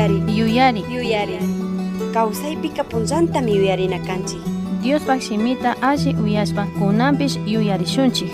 Yuyari. Yuyari. Yuyari. Kawsaypika punllantami yuyarina kanchik. Diospaj shimita alli uyashpa kunanpish yuyarishunchik.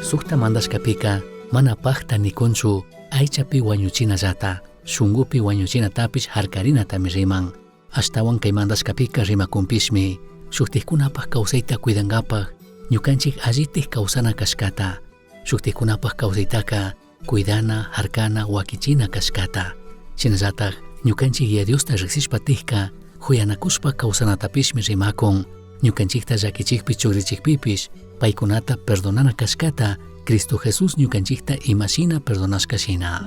Sukta mandashkapika mana pakta nikunchu aychapi wañuchinallata, shunkupi wañuchinatapish harkarinatami riman. Ashtawan kay mandashkapika rimakunpishmi shuktikkunapak kawsayta cuidankapak ñukanchik allitik kawsana kashkata, shuktikkunapak kawsaytaka cuidana, harkana, wakichina kashkata. Shinallatak ñukanchik Yaya Diosta riksishpatikka huyanakushpa kawsanatapishmi rimakun. Ñukanchikta llakichikpi chugrichikpipish paykunata perdonana kashkata Cristo Jesús ñukanchikta imashina perdonashka shina.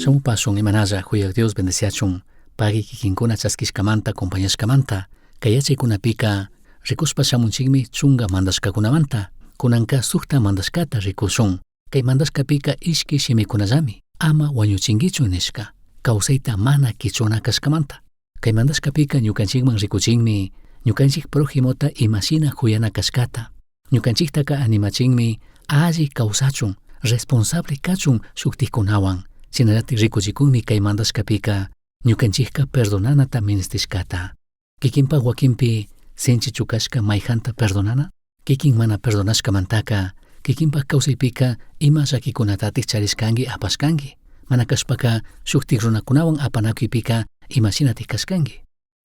Shamupasun imanalla huyak Dios bendeciachun pagui kikinkuna chaskishkamanta acompañashkamanta kay yachaykunapika rikushpa shamunchikmi chunga mandashkakunamanta kunanka sukta mandashkata rikushun. Kay mandashkapika ishki shimikunallami ama wañuchinkichu nishka kawsayta mana kichuna kashkamanta. Kay mandashkapika ñukanchikman rikuchinmi ñukanchik prójimota imashina huyana kashkata. Ñukanchiktaka animachinmi alli kawsachun responsable kachun shuktikkunawan. Shinallatik rikuchikunmi kay mandashkapika ñukanchikka perdonanata ministishkata. Kikinpak wakinpi sinchichu kashka mayjanta perdonana? Kikin mana perdonashkamantaka kikinpak kawsaypika ima llakikunatatik charishkanki apashkanki. Mana kashpaka shuktik runakunawan apanakuypika imashinatik kashkanki.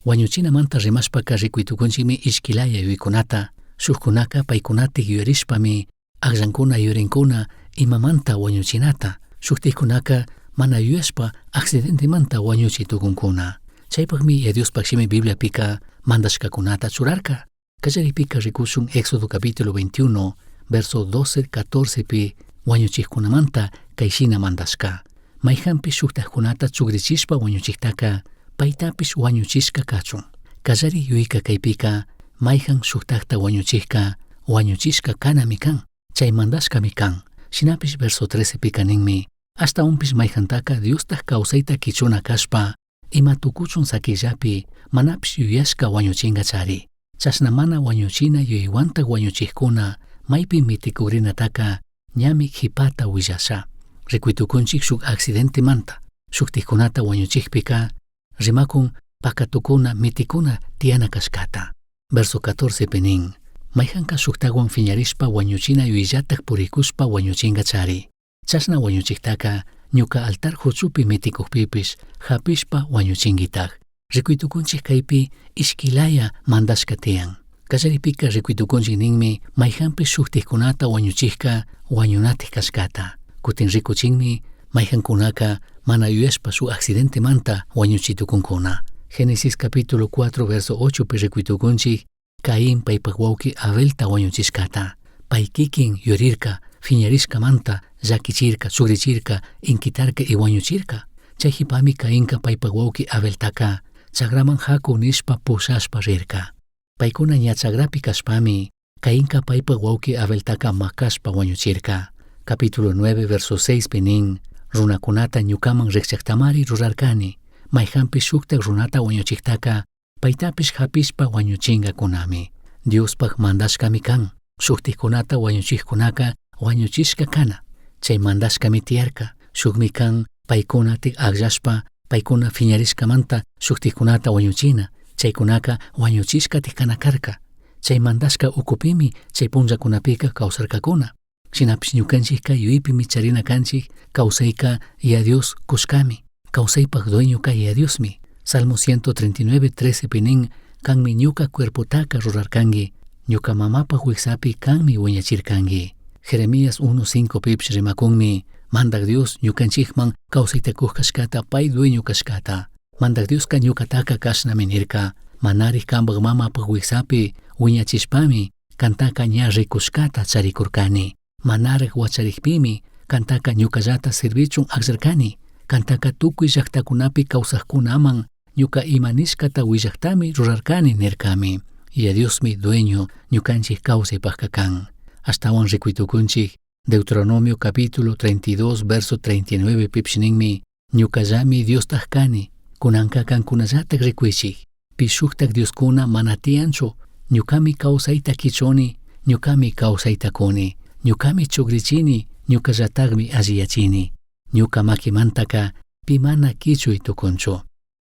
Wañuchinamanta rimashpaka rikuytukunchikmi ishkilaya yuyaykunata, shukkunaka paykunatik yuyarishpami akllankuna yuyarinkuna imamanta wañuchinata, shuktikkunaka mana yuyashpa accidentemanta wañuchi tukunkuna. Chaypakmi Yaya Diospaj shimi Bibliapika mandashkakunata churarka. Kallaripika rikushun Éxodo capítulo 21, verso 12, 14 pi wañuchikkunamanta kayshina mandashka. Mayjanpish shuktajkunata chugrichishpa wañuchiktaka paytapish wañuchishka kachun. Kallari yuyayka kaypika mayjan shuktakta wañuchikka wañuchishka kanami kan, chay mandashkami kan. Shinapish verso 13 pika ninmi, ashtawanpish mayjantaka Diostaj kawsayta kichuna kashpa ima tukuchun sakillapi manapish yuyashka wañuchinkachari. Chashna mana wañuchina yuyaywantak wañuchikkuna maypi mitikukrinataka Ñami qhipata huillasha. Ricui tucunchij shuk accidentemanta. Shujtajcunata huañuchijpica rimakun pacatucuna miticuna tiyana cashcata. Verso 14 pi nin, Maijanca shujtahuan fiñarishpa huañuchina yuyayllataj puricushpa huañuchingachari. Chashna huañuchijtaca ñuca altar juchupi miticujpipish japishpa huañuchinguitaj. Ricui tucunchij caipi ishquilaya mandashca tiyan. Callaripica ricui tucunchij ninmi maijanpish shujtajcunata huañuchijca huañunataj cashcata. Cutin ricuchinmi maijancunaca mana yuyashpa shuk accidentemanta huañuchi tucuncuna. Génesis capítulo 4 verso 8 pi ricui tucunchij Caín paipaj huauqui Abelta huañuchishcata. Pai kikin yurirca, fiñarishcamanta llaquichirca, chugrichirca, inquitarca y huañuchirca. Chai jipami Cainca paipaj huauqui Abeltaca chagraman jacu nishpa pushashpa rirca. Paicuna ña chagrapi cashpami Cainca paipaj huauqui Abeltaca macashpa huañuchirca. Capítulo 9 verso 6 pi nin, Runacunata ñucaman rijchajtamari rurarcani, maijanpish shujtaj runata huañuchijtaca paitapish japishpa huañuchingacunami. Diospaj mandashcami can. Shujtajcunata huañuchijcunaca huañuchishca cana. Chai mandashcami tiyarca. Shujmi can paicunatik agllashpa paicuna fiñarishcamanta shujtajcunata huañuchina. Chaicunaca huañuchishcatik cana carca. Chai mandashca ucupimi chai punllacunapica causarcacuna. Shinapish ñucanchijca yuypimi charina canchij, causaica Yaya Dios cushcami. Causaipaj dueñoca Yaya Diosmi. Salmo 139, 13 pi nin, Canmi ñuca cuerpotaca rurarcangui, ñuca mamapaj huijsapi canmi huiñachircangui. Jeremías 1, 5 pipish rimacunmi, Mandaj Dios ñucanchijman causaita cuj cashcata, pai dueño cashcata. Mandaj Diosca ñucataca cashnami nirca, manarij cambaj mamapaj huijsapi huiñachishpami, cantaca ña ricushcata charicurcani. Manaraj huacharijpimi, cantaca ñucallata sirvichun agllarcani. Cantaca tucui llajtacunapi causajcunaman ñuca ima nishcata huillajtami rurarcani nircami. Yaya Diosmi dueño ñucanchij causaipajca can. Ashtahuan ricui tucunchij, Deuteronomio capítulo 32 verso 39 pipish ninmi, Ñucallami Diostaj cani, cunanca cancunallataj ricuichij. Pi shujtaj dioscuna mana tiyanchu, ñucami causaita quichuni, ñucami causaita cuni, ñucami chugrichini, ñucallatajmi alliyachini. Ñuca maquimantaca pi mana quichui tucunchu.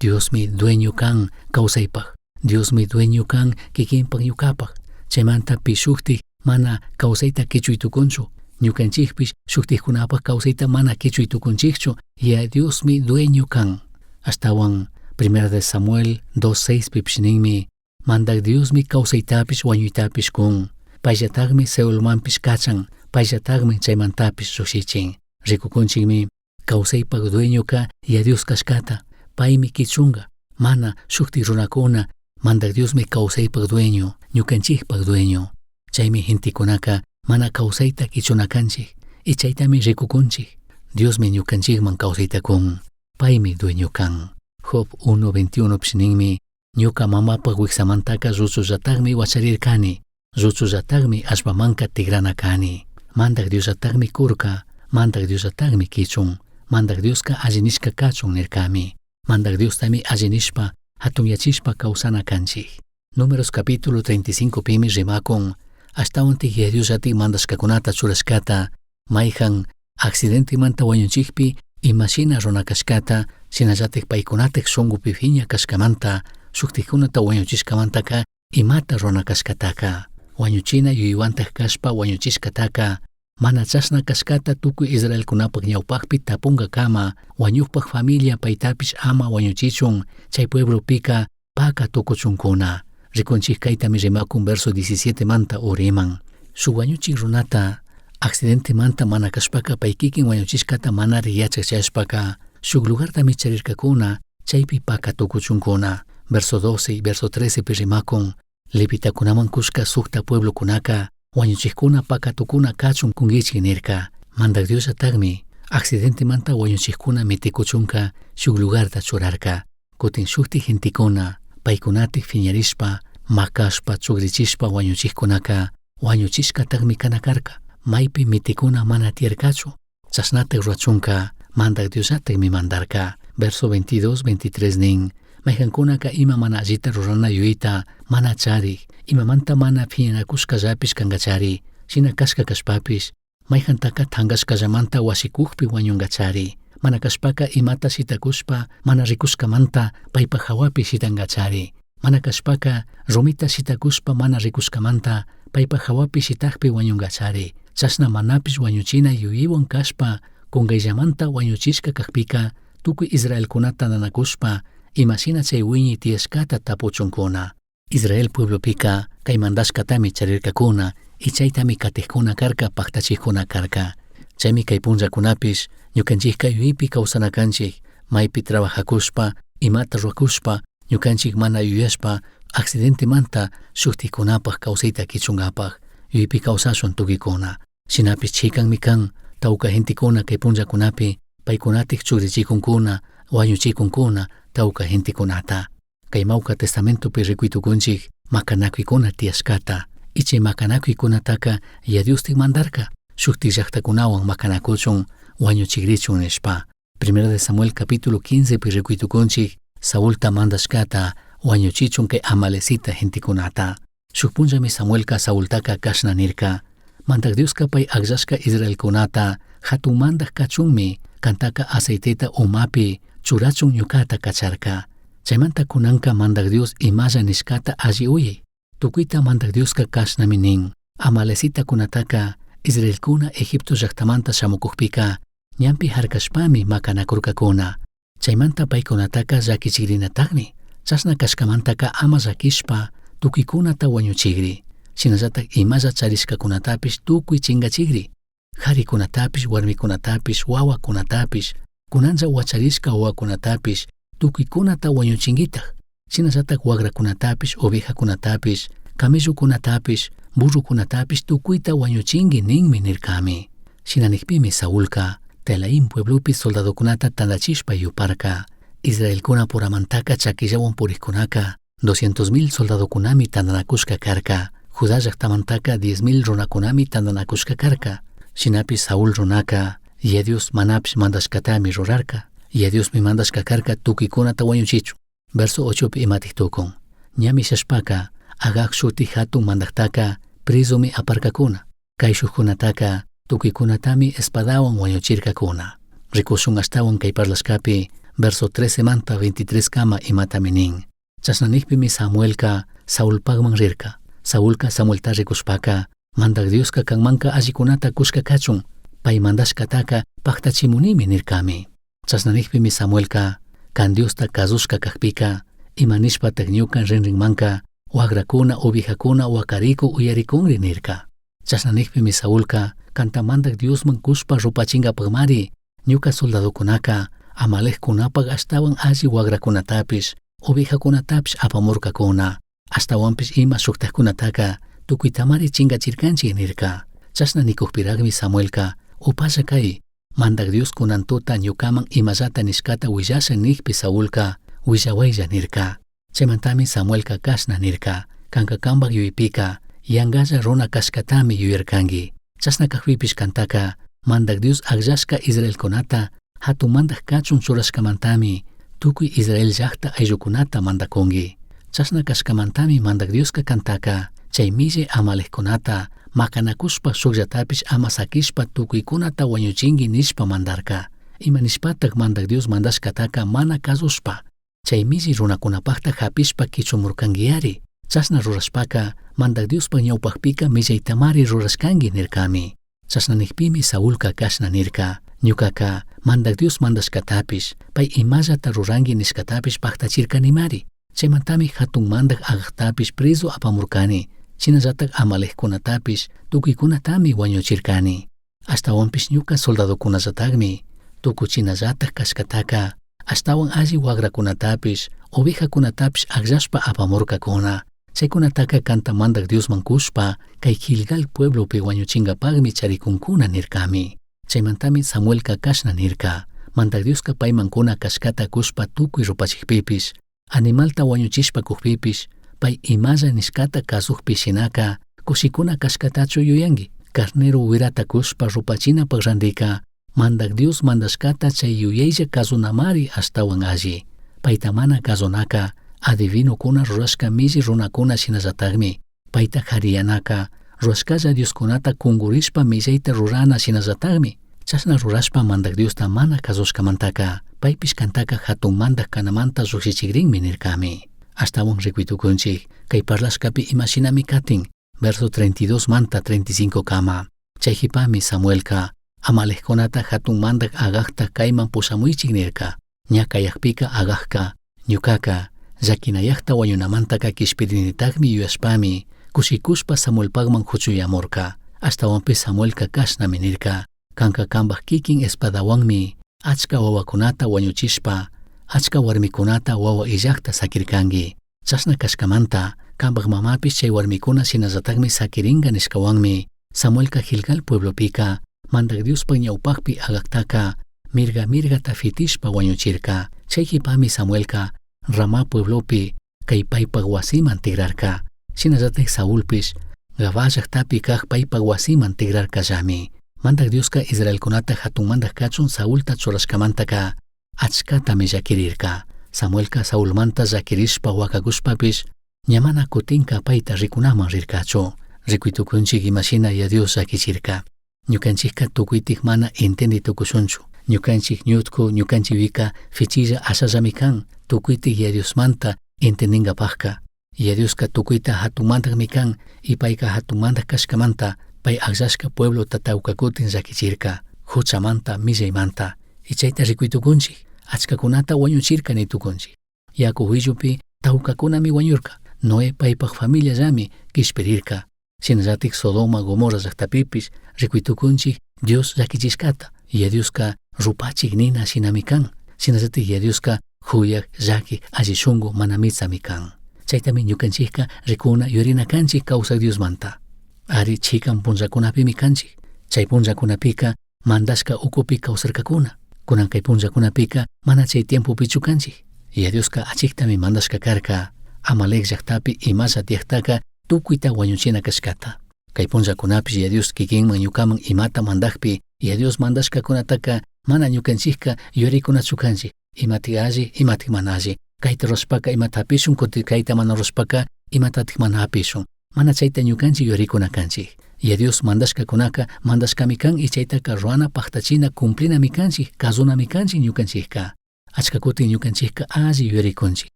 Diosmi dueño can causaipaj. Diosmi dueño can kikinpaj ñucapaj. Chaymanta pi shujtaj mana causaita quichui tucunchu. Ñucanchijpish shujtajcunapaj causaita mana quichui tucunchijchu. Yaya Diosmi dueño can. Ashtahuan Primera de Samuel 2.6 pipish ninmi, Mandaj Diosmi causaitapish huañuitapish cun. Paillatajmi Seolmanpish cachan, paillatajmi chaimantapish llujshichin. Ricucunchijmi causaipaj dueñoca Yaya Dios cashcata, paimi quichunga, mana shujtaj runacuna, Mandaj Diosmi causaipaj dueño, ñucanchijpaj dueño. Chaimi gentecunaca mana causaita quichuna canchij, y chaitami ricucunchij. Diosmi ñucanchijman causaita cun, paimi dueño can. Job 1.21 pish ninmi, Ñuca mamapaj huijsamantaca ruchullatajmi huacharircani, ruchullatajmi allpamanca tigrana cani. Mandaj Diosllatajmi curca, Mandaj Diosllatajmi quichun, Mandaj Diosca alli nishca cachun nircami. Mandaj Diostami alli nishpa, jatunyachishpa causana canchij. Números capítulo 35 pimi rimacun, ashtahuantik Yaya Diosllatik mandashcacunata churashcata, maijan accidentemanta huañuchijpi ima shina runa cashcata, shinallatik paicunataj shungupi fiña cashcamanta, shujtajcunata huañuchishcamantaca imata runa cashcataca, huañuchina yuyayhuantaj cashpa huañuchishcataca, mana chashna cashcata tucui israelcunapaj ñaupajpi tapungacama, huañujpaj familia paitapish ama huañuchichun, chai pueblopica paca tucuchuncuna. Ricunchij caitami rimacun verso 17 manta uriman. Shuk huañuchij runata accidentemanta mana cashpaca pai kikin huañuchishcata manari yachaj chayashpaca shuk lugartami charircacuna, chaipi paca tucuchuncuna. Verso 12 y verso 13 pi rimacun, Levitacunaman cushca sujta pueblocunaca, huañuchijcuna paca tucuna cachun cunguichij nirca. Mandaj Diosllatajmi accidentemanta huañuchijcuna miticuchunca shuk lugarta churarca. Cutin shujti gentecuna, paicunatik fiñarishpa, macashpa, chugrichishpa huañuchijcunaca, huañuchishcatajmi cana carca. Maipi miticuna mana tiyarcachu. Chashnataj rurachunca, Mandaj Diosllatajmi mandarca. Verso 22, 23 nin, Maijancunaca ima mana allita rurana yuyayta mana charij, imamanta mana fiñanacushcallapish cangachari, shina cashca cashpapish, Maijantaca tangashcallamanta huasicujpi huañungachari. Mana cashpaca imata shitacushpa mana ricushcamanta paipaj jahuapi shitangachari. Mana cashpaca rumita shitacushpa mana ricushcamanta paipaj jahuapi shitajpi huañungachari. Chashna manapish huañuchina yuyaihuan cashpa cungaillamanta huañuchishca cajpica tucui israelcunata tandanacushpa imashina chai huiñi tiyashcata tapuchuncuna. Israel pueblopica cai mandashcatami charircacuna y chaitami catijcuna carca pajtachijcuna carca. Chaimi cai punllacunapish ñucanchijca yuyaipi causana canchij, maipi trabajacushpa, imata ruracushpa, ñucanchij mana yuyashpa accidentemanta shujticunapaj causaita quichungapaj yuyaipi causashun tucuicuna. Shinapish chicanmi can tauca gentecuna cai punllacunapi paicunatik chugrichicuncuna, huañuchicuncuna tauca gentecunata. Cai mauca testamentopi ricui tucunchij macanacuicuna tiyashcata. Y chay macanacuicunataca Yaya Diostik mandarca shujtik llajtacunahuan macanacuchun huañuchigrichun nishpa. Primera de Samuel capítulo 15 pi ricui tucunchij Saulta mandashcata huañuchichun cai amalecita gentecunata. Shuj punllami Samuelca Saultaca cashna nirca: Mandaj Diosca pai agllashca israelcunata jatun mandaj cachunmi cantaca aceiteta umapi churachun ñucata cacharca. Chaimanta cunanca Mandaj Dios imalla nishcata alli uyai. Tucuita Mandaj Diosca cashnami nin: Amalecitacunataca israelcuna Egipto llajtamanta shamucujpica ñanpi jarcashpami macanacurcacuna. Chaimanta paicunataca llaquichigrinatajmi. Chashna cashcamantaca ama llaquishpa tucuicunata huañuchigri. Shinallataj imalla charishcacunatapish tucui chingachigri. Jaricunatapish, huarmicunatapish, huahuacunatapish, cunanlla huacharishca huahuacunatapish tucuicunata huañuchinguitaj. Shinallataj huagracunatapish, ovejacunatapish, camellocunatapish, burrocunatapish tucuita huañuchingui ninmi nircami. Shina nijpimi Saulca Telaim pueblopi soldadocunata tandachishpa yuparca. Israelcuna puramantaca chaquillahuan purijcunaca 200.000 soldadocunami tandanacushca carca. Judá llajtamantaca 10.000 runacunami tandanacushca carca. Shinapish Saúl runaca Yaya Dios manapish mandashcatami rurarca. Yaya Diosmi mandashca carca tucuicunata huañuchichun. Verso 8pi imatik tukun. Ña mishashpaca Agag shuti jatun mandajtaca prezomi aparcacuna. Caishujcunataca tucuicunatami espadahuan huañuchircacuna. Ricushun ashtahuan cai parlashcapi verso 13 manta 23 cama imatami nin. Chashna nijpimi Samuelca Saulpajman rirca. Saulca Samuelta ricushpaca Mandaj Diosca canmanca allicunata cushca cachun, pai mandashcataca pajtachimunimi nircami. Chashna nijpimi Samuelca can Diosta cazushca cajpica ima nishpataj ñuca rinrinmanca huagracuna ovejacuna huacaricu uyaricunri nirca. Chashna nijpimi Saulca canta Mandaj Diosman cushpa rupachingapajmari ñuca soldadocunaca Amalekcunapaj ashtahuan alli huagracunatapish ovejacunatapish apamurcacuna. Ashtahuanpish ima shujtajcunataca tucuitamari chingachircanchij nirca. Chashna nicujpirajmi Samuelca upalla cai, Mandaj Dios cunan tuta ñucaman imallata nishcata huillasha nijpi Saulca huillahuaylla nirca. Chaimantami Samuelca cashna nirca: Canca cambaj yuyaipica yangalla runa cashcatami yuyarcangui. Chashna cajpipish cantaca Mandaj Dios agllashca israelcunata jatun mandaj cachun churashcamantami tucui Israel llajta ayllucunata mandacungui. Chashna cashcamantami Mandaj Diosca cantaca chai millai amalekcunata macanacushpa shujllatapish ama saquishpa tucuicunata huañuchingui nishpa mandarca. Ima nishpataj Mandaj Dios mandashcataca mana cazushpa chai millai runacunapajta japishpa quichumurcanguiari. Chashna rurashpaca Mandaj Diospaj ñaupajpica millaitamari rurashcangui nircami. Chashna nijpimi Saulca cashna nirca: Ñucaca Mandaj Dios mandashcatapish, pai imallata rurangui nishcatapish pajtachircanimari. Chaimantami jatun mandaj Agagtapish prezu apamurcani. Shinallataj amalekcunatapish tucuicunatami huañuchircani. Ashtahuanpish ñuca soldadocunallatajmi tucuchinallataj cashcataca ashtahuan alli huagracunatapish, ovejacunatapish agllashpa apamurcacuna. Chaicunataca canta Mandaj Diosman cushpa cai Gilgal pueblopi huañuchingapajmi charicuncuna nircami. Chaimantami Samuelca cashna nirca: Mandaj Diosca paiman cuna cashcata cushpa tucui rupachijpipish, animalta huañuchishpa cujpipish, pai imalla nishcata cazujpi shinaca cushicuna cashcatachu yuyangui. Carnero huirata cushpa rupachinapaj randica Mandaj Dios mandashcata chai yuyailla cazunamari ashtahuan alli. Paita mana cazunaca adivinocuna rurashca milli runacuna shinallatajmi. Paita jariyanaca Rurashcalla dioscunata cungurishpa millaita rurana shinallatajmi. Chashna rurashpa Mandaj Diosta mana cazushcamantaca, paipish cantaca jatun mandaj canamanta llujshichigrinmi nircami. Ashtahuan ricui tucunchij, cai parlashcapi ima shinami catin, verso 32 manta 35 cama. Chai jipami Samuelca, Amaleccunata jatun mandaj Agagta caiman pushamuichij nirca. Ña cayajpica Agagca, ñucaca, llaquinayajta huañunamantaca quishpirinitajmi yuyashpami, cushicushpa Samuelpajman juchuyamurca. Ashtahuanpish Samuelca cashnami nirca, canca cambaj quiquin espadahuanmi achca huahuacunata huañuchishpa, achca huarmicunata huahua illajta saquircangui. Chashna cashcamanta, cambaj mamapish chai huarmicuna shinallatajmi saquiringa nishcahuanmi, Samuelca Gilgal pueblopica, Mandaj Diospaj ñaupajpi Agagtaca, mirga mirgata fitishpa huañuchirca. Chai jipami Samuelca, Ramá pueblopi, cai paipaj huasiman tigrarca. Shinallataj Saulpish, Gabaa llajtapi caj paipaj huasiman tigrarcallami. Mandaj Diosca Israelcunata jatun mandaj cachun Saulta churashcamantaca, achcatami llaquirirca. Samuelca Saulmanta llaquirishpa huacacushpapish, ña mana cutinca paita ricunaman rircachu. Ricui tucunchij ima shina Yaya Dios llaquichirca. Ñucanchijca tucuitaj mana entendi tucushunchu. Ñucanchij ñutcu, ñucanchijpica fichilla ashallami can, tucuitaj Yaya Diosmanta entendingapajca. Yaya Diosca tucuita jatun mandajmi can, y paica jatun mandaj cashcamanta, pai agllashca pueblota tauca cutin llaquichirca, juchamanta, millaimanta. Y chaita ricui tucunchij, achcacunata huañuchirca ni tucunchij. Yacu huillupi taucacunami huañurca, Noé paipaj familiallami quishpirirca. Shinallataj Sodoma, Gomorra llajtapipish ricui tucunchij Dios llaquichishcata. Yaya Diosca rupachij nina shinami can. Shinallataj Yaya Diosca juyaj, llaquij, alli shungu, mana mitsami can. Chaitami ñucanchijca ricuna, yuyarina canchij causaj Diosmanta. Ari chican punllacunapimi canchij. Chai punllacunapica mandashca ucupi causarcacuna. Cunan cai punllacunapica mana chai tiempopichu canchij. Yaya Diosca achijtami mandashca carca, Amalec llajtapi imalla tiyajtaca tucuita huañuchina cashcata. Cai punllacunapish Yaya Dios quiquinman ñucaman imata mandajpi, Yaya Dios mandashcacunataca mana ñucanchijca yuyaricunachu canchij. Imatik alli, imatik mana alli. Caita rurashpaca imata japishun, cutin caita mana rurashpaca imatatik mana japishun. Mana chaita ñucanchij yuyaricuna canchij. Yaya Dios mandashcacunaca mandashcami can y chaitaca rurana, pajtachina, cumplinami canchij, cazunami canchij ñucanchijca. Achca cutin ñucanchijca alli yuyaricunchij.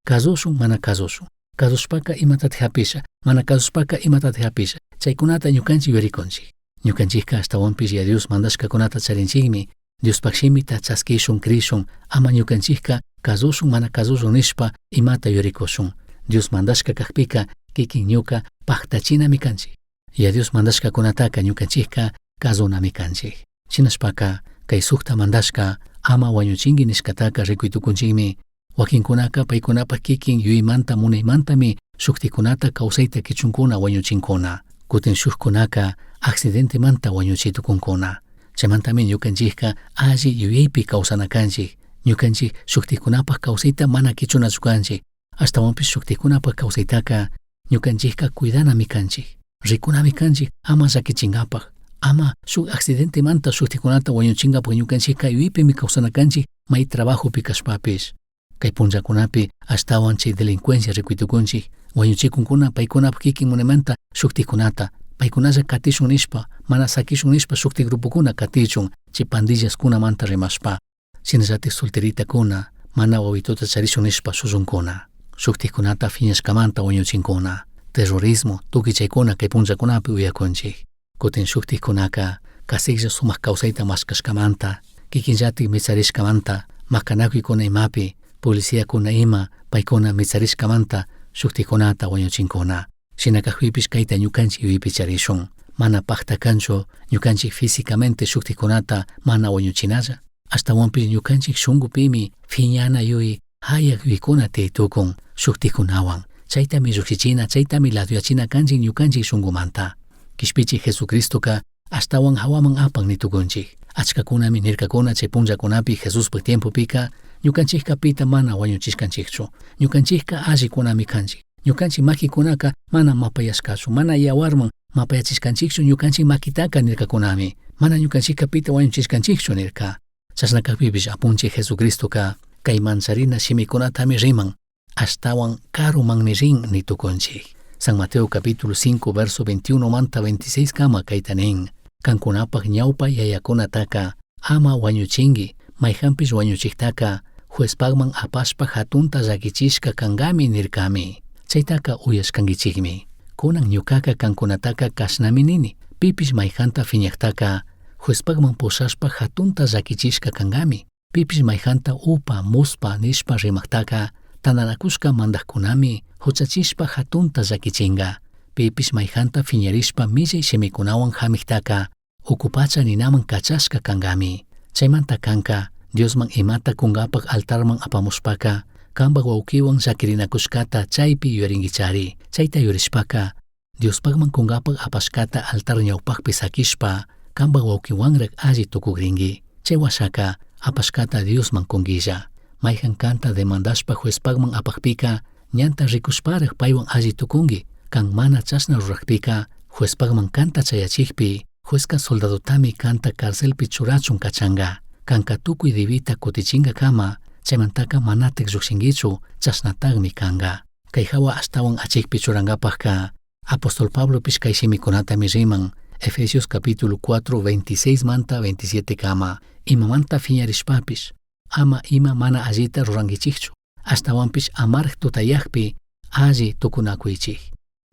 Cazushun, mana cazushun. Cazushpaca imatatik japisha, mana cazushpaca imatatik japisha. Chaicunata ñucanchij yuyaricunchij. Ñucanchijca ashtahuanpish Yaya Dios mandashcacunata charinchijmi, Diospaj shimita chasquishun, crishun, ama ñucanchijca cazushun, mana cazushun nishpa imata yuyaricushun. Dios mandashca cajpica quiquin ñuca pajtachinami canchij. Yaya Dios mandashcacunataca ñucanchijca cazunami canchij. Shinashpaca, cai sujta mandashca ama huañuchingui nishcataca ricui tucunchijmi. Huaquincunaca paicunapaj quiquin yuyaimanta munaimantami shujticunata causaita quichuncuna huañuchincuna. Cutin shujcunaca accidentemanta huañuchi tucuncuna. Chaimantami ñucanchijca alli yuyaipi causana canchij. Ñucanchij shujticunapaj causaita mana quichunachu canchij. Ashtahuanpish shujticunapaj causaitaca ñucanchijca cuidanami canchij. Ricunami canchij ama llaquichingapaj. Ama shuj accidentemanta shujticunata huañuchingapaj ñucanchijca yuyaipimi causana canchij mai trabajopi cashpapish. Cai punllacunapi ashtahuan chai delincuencia ricui tucunchij. Huañuchicuncuna paicunapaj quiquin munaimanta shujticunata. Paicunalla catishun nishpa, mana saquishun nishpa shujti grupocuna catichun, chai pandillascunamanta rimashpa. Shinallataj solteritacuna, mana huahuitota charishun nishpa shulluncuna. Shujticunata fiñashcamanta huañuchincuna. Terrorismo, tucui chaicuna cai punllacunapi uyacunchij. Cutin shujticunaca casijlla sumaj causaita mashcashcamanta, quiquinllataj mitsarishcamanta, macanacuicuna imapi, policiacuna ima, paicuna mitsarishcamanta shujticunata huañuchincuna. Shina cajpipish caita ñucanchij yuyaipi charishun. Mana pajta canchu ñucanchij físicamente shujticunata mana huañuchinalla. Ashtahuanpish ñucanchij shungupimi fiñana yuyai, jayaj yuyaicuna tiyai tucun shujticunahuan. Chaitami llujshichina, chaitami ladoyachina canchij ñucanchij shungumanta. Quishpichij Jesucristoca ashtahuan jahuaman apan ni tucunchij. Achcacunami nircacuna chai punllacunapi Jesuspaj tiempopica, ñucanchijca pita mana huañuchishcanchijchu. Ñucanchijca allicunami canchij. Ñucanchij maquicunaca mana mapayashcachu, mana yahuarman mapayachishcanchijchu ñucanchij maquitaca nircacunami. Mana ñucanchijca pita huañuchishcanchijchu nirca. Chashna cajpipish Apunchij Jesucristoca cai mancharina shimicunatami riman, ashtahuan carumanmi rin ni tucunchij. San Mateo capítulo 5 verso 21 manta 26 kama kayta nin. Kankunapaj ñawpa yayakunataka ama wañuchinki, mayhanpish wañuchiktaka juezpagman apashpa hatunta llakichishka kankami nirkami. Chaytaka uyashkankichikmi. Kunan ñukaka kankunataka kashnami nini. Pipish mayhanta fiñaktaka juezpagman pushashpa hatunta llakichishka kankami. Pipish mayhanta upa, muspa nishpa rimaktaka tantanakushka mandakkunami huchachishpa hatunta llakichinka. Pipish mayhanta fiñarishpa millay shimikunawan hamiktaka uku pacha ninaman kachashka kankami. Chaymanta kanka Diosman imata kunkapak altarman apamushpaka kanpak wawkiwan llakirinakushkata chaypi yuyarinkichari. Chayta yuyarishpaka Diospakman kunkapak apashkata altar ñawpakpi sakishpa kanpak wawkiwanrak alli tukukrinki. Chay washaka apashkata Diosman kunkilla. Mayhan kanta demandashpa juezpakman apakpika ñanta rikushparak paywan alli tukunki. Kan mana chashna rurakpika juezpakman kanta chayachikpi juezka soldadotami kanta carcelpi churachun kachanka. Kanka tukuy debita kutichinkakama chaymantaka manatik llukshinkichu chashnatakmi kanka. Kay hawa ashtawan achikpi churankapakka apóstol Pablopish kay shimikunatami riman Efesios capítulo 4 26 manta 27 kama imamanta fiñarishpapish ama ima mana allita rurankichikchu ashtawanpish amaraj tutayakpi alli tukunakuychik.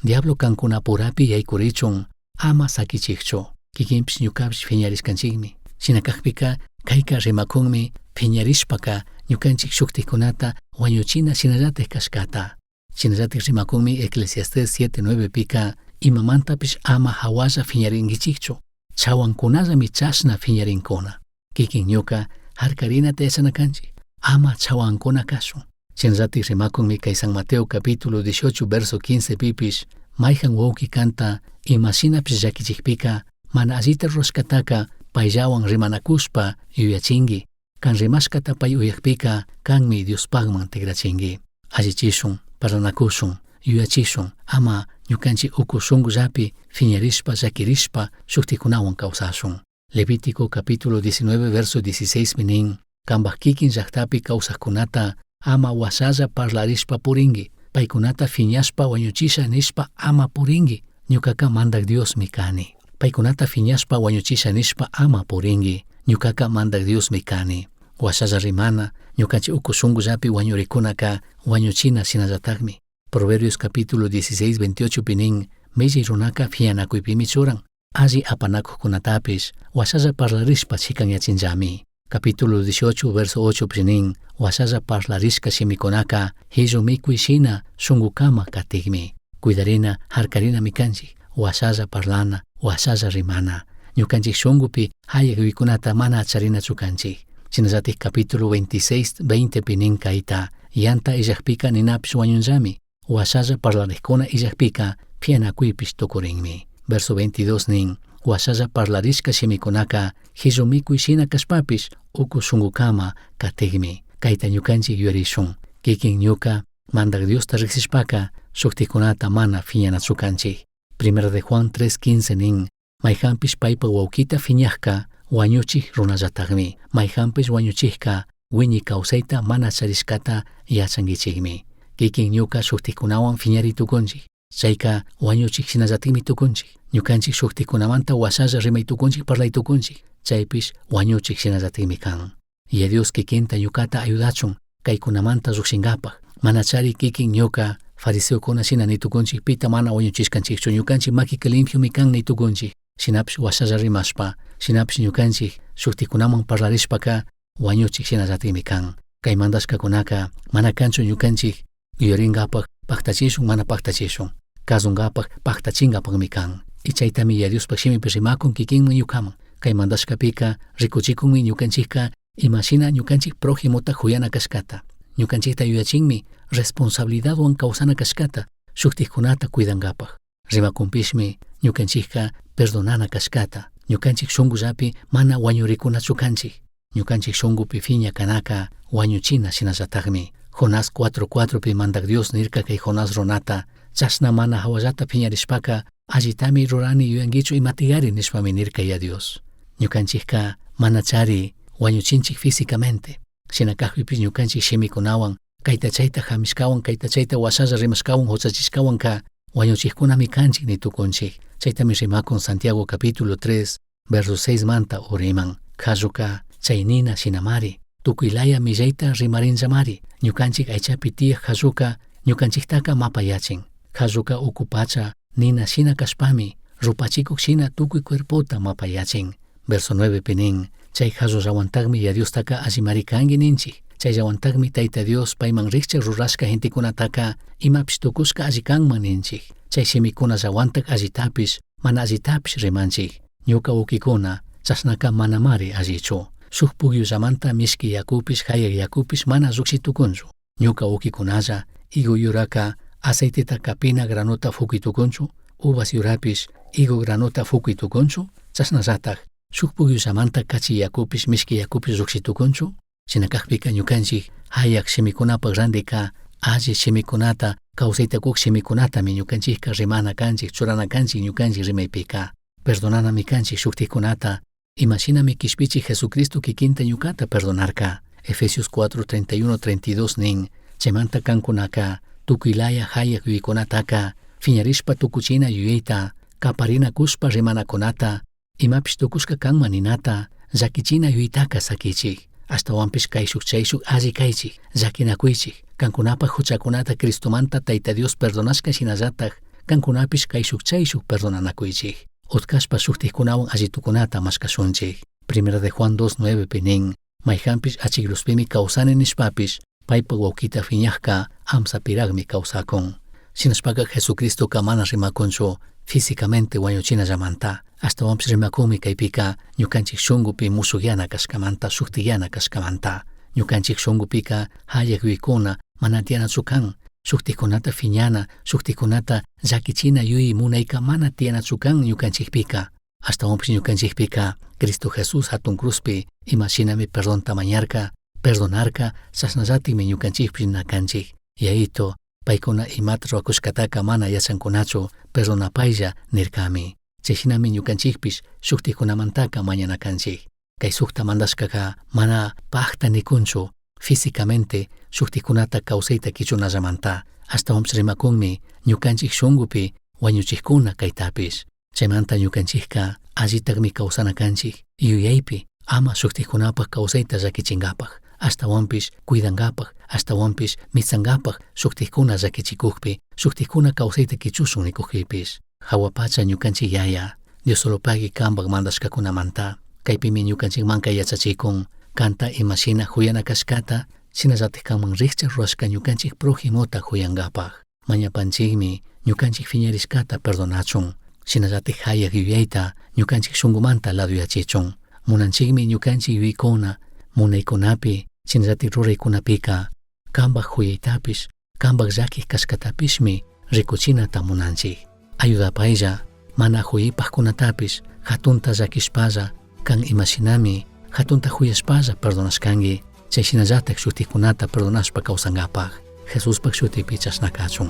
Diablo kankunapurapi yaykurichun ama sakichikchu. Kikinpish ñukapish fiñarishkanchikmi. Shina kakpika kayka rimakunmi fiñarishpaka ñukanchik shuktikkunata wañuchina shinallatik kashkata. Shinallatik rimakunmi Eclesiastes 7:9 pika imamantapish ama hawalla fiñarinkichikchu. Chawankunallami chashna fiñarinkuna. Kikin ñuka harkarinata yachana kanchik. Ama chawankuna kashun. Shinallatik rimakunmi kay San Mateo capítulo 18 verso 15 pipish mayhan wawki kanta imashinapish llakichikpika mana allita rurashkataka payllawan rimanakushpa yuyachinki. Kan rimashkata pay uyakpika kanmi Diospakman tikrachinki. Allichishun, parlanakushun, yuyachishun, ama ñukanchik uku shunkullapi fiñarishpa llakirishpa shuktikunawan kawsashun. Levítico capítulo 19 verso 16 nin, kanpak kikin llaktapi kawsakkunata ama washalla parlarishpa purinki, paykunata fiñashpa wañuchisha nishpa ama purinki, ñukaka mandak Diosmi kani. Paykunata fiñashpa wañuchisha nishpa ama purinki, ñukaka mandak Diosmi kani. Washalla rimana, ñukanchik uku shunkullapi wañurikunaka wañuchina shinallatakmi. Proverbios capítulo 16 28 pi nin, millay runaka fiñanakuypimi churan, alli apanakuqkunatapish washalla parlarishpa chikanyachinllami. Capítulo 18 verso 8 pi nin, washalla parlarishka shimikunaka hillu mikuy shina shunkukama katikmi. Cuidarina harkarinami kanchik, washalla parlana, washalla rimana. Ñukanchik shunkupi hayak yuyaykunata mana charinachu kanchik. Shinallatik capítulo 26 20 pi nin kayta, yanta illakpika ninapish wañunllami, washalla parlarikkuna illakpika pianakuypish tukurinmi. Verso 22 nin, washalla parlarishka shimikunaka hillu mikuy shina kashpapish uku shunkukama katikmi. Kayta ñukanchik yuyarishun. Kikin ñuka mandak Diosta riksishpaka shuktikunata mana fiñanachu kanchik. Primera de Juan 3:15 nin, mayhanpish paypa wawkita fiñakka wañuchik runallatakmi. Mayhanpish wañuchikka wiñi kawsayta mana charishkata yachankichikmi. Kikin ñuka shuktikunawan fiñari tukunchik. Chayka wañuchik shinallatikmi tukunchik. Ñukanchik shuktikunamanta washalla rimay tukunchik parlay tukunchik. Chaypish wañuchik shinallatikmi kan. Yaya Dios kikinta ñukata ayudachun kaykunamanta llukshinkapak. Manachari kikin ñuka fariseokuna shina nitukunchik pita mana wañuchishkanchikchu ñukanchik makika limpiomi kan nitukunchik. Shinapish washalla rimashpa, shinapish ñukanchik shuktikunaman parlarishpaka wañuchik shinallatikmi kan. Kay mandashkakunaka mana kanchu ñukanchik yuyarinkapak paktachishun mana paktachishun. Kasunkapak paktachinkapakmi kan. Y chaytami Yaya Diospak shimipi rimakun kikinman ñukaman. Kay mandashkapika rikuchikunmi ñukanchikka imashina ñukanchik prójimota huyana kashkata. Ñukanchikta yuyachinmi responsabilidadwan kawsana kashkata shuktikkunata cuidankapak. Rimakunpishmi ñukanchikka perdonana kashkata. Ñukanchik shunkullapi mana wañurikunachu kanchik. Ñukanchik shunkupi fiña kanaka wañuchina shinallatakmi. Jonás 4:4 pi mandak Dios nirka kay Jonás runata chashna mana hawallata piñarishpaka allitami rurani yuyankichu imatigari nishpami nirka Yaya Dios. Ñukanchikka manachari wañuchinchik físicamente. Shina kakpipish ñukanchik shimikunawan kayta chayta hamishkawan kayta chayta washalla rimashkawan huchachishkawanka Wañuchijkunami kanchik ni tukunchik. Chaytami rimakun Santiago capítulo 3, verso 6 manta uriman. Kalluka chay nina shinamari. Tukuylaya millayta rimarinllamari. Ñukanchik aychapi tiyaj kalluka ñukanchiktaka mapayachin. Kalluka uku pacha nina shina kashpami rupachikuk shina tukuy cuerpota mapayachin. Verso 9 pinin. Chay kallullawantaqmi ya Diostaka allimari kanki ninchik. Chayllawantaqmi Tayta Dios payman rikchak rurashka gentekunataka imapish tukushka alli kanman ninchik. Chay shimikunallawantak allitapish mana allitapish rimanchik. Ñuka wawkikuna chashnaka manamari allichu. Shuk pukyullamanta mishki yakupish hayak yakupish mana lluqshi tukunchu. Ñuka wawkikunalla higo yuraka aceiteta kapina granota fukuy tukunchu, uvas yurapish higo granota fukuy tukunchu, chashnallatak shuk pukyullamanta kachi yakupish mishki yakupish lluqshi tukunchu. Shina kakpika ñukanchik hayak shimikunapak randika alli shimikunata kawsayta kuk shimikunatami ñukanchikka rimana kanchik churana kanchik ñukanchik rimaypika. Perdonanami kanchik shuktikunata imashinami kishpichik Jesucristo kikinta ñukata perdonarka. Efesios 4, 31, 32 nin, chaymanta kankunaka tukuylaya hayak yuyaykunataka fiñarishpa tukuchina yuyayta kaparinakushpa rimanakunata imapish tukushka kanman ninata llakichina yuyaytaka sakichik. Ashtawanpish kayshuk chayshuk alli kaychik, llakinakuychik, kankunapak huchakunata Cristomanta Tayta Dios perdonashka shinallatak kankunapish kayshuk chayshuk perdonanakuychik. Utkashpa shuktikkunawan allitukunata mashkashunchik. Primera de Juan 2.9 pi nin, mayjanpish achikluspimi kawsani nishpapish paypak wawkita fiñajka amsapirakmi kawsakun. Shinashpaka Jesucristoka mana rimakunchu físicamente wañuchinallamanta. Ashtawanpish rimakunmi kaypika ñukanchik shunkupi mushukyana kashkamanta, shuktiyana kashkamanta. Ñukanchik shunkupika hayak yuyaykuna mana tiyanachu kan. Shuktikunata fiñana, shuktikunata llakichina yuyay munayka mana tiyanachu kan ñukanchikpika. Ashtawanpish ñukanchikpika Cristo Jesús hatun cruzpi imashinami perdonta mañarka, perdonarka, chashnallatikmi ñukanchikpish na kanchik. Yayito, paykuna imata ruwakushkataka mana yachankunachu, perdonapaylla nirkami. Chayshinami ñukanchikpish shuktikunamantaka mañana kanchik. Kay sukta mandashkaka mana pakta nikunchu físicamente shuktikunata kawsayta kichunallamanta. Ashtawanpish rimakunmi ñukanchik shunkupi wañuchikkuna kaytapish. Chaymanta ñukanchikka allitakmi kawsana kanchik yuyaypi ama shuktikkunapak kawsayta llakichinkapak, ashtawanpish cuidankapak, ashtawanpish mitsankapak shuktikkuna llakichikukpi, shuktikkuna kawsayta kichushun nikukpipish. Hawa pacha ñukanchik yaya, Diosolopaqui kanpak mandashkakunamanta, kaypimi ñukanchikmanka yachachikun, kanta imashina huyana kashkata, shinallatik kanman rikchak rurashka ñukanchik prójimota huyankapak. Mañapanchikmi ñukanchik fiñarishkata perdonachun, shinallatik hayak yuyayta ñukanchik shunkumanta laduyachichun. Munanchikmi ñukanchik yuyaykuna, munaykunapi, shinallatik ruraykunapika, kanpak huyaytapish, kanpak llakik kashkatapishmi rikuchinata munanchik. Ayudapaylla, mana huyaypajkunatapish, hatunta llakishpalla, kan imashinami, hatunta huyashpalla perdonashkanki, chay shinallatak shuktikunata perdonashpa kawsankapak. Jesuspak shutipi chashna kachun.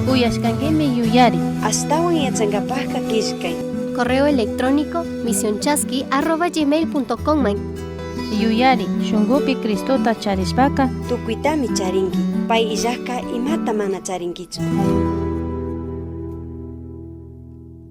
Uyashkankimi yuyari. Ashtawan yachankapajka killkay. Correo electrónico misionchasqui@gmail.com. Yuyari, shunkupi Cristota charishpaka Tukuytami charinki. Pay illajka imata mana charinkichu.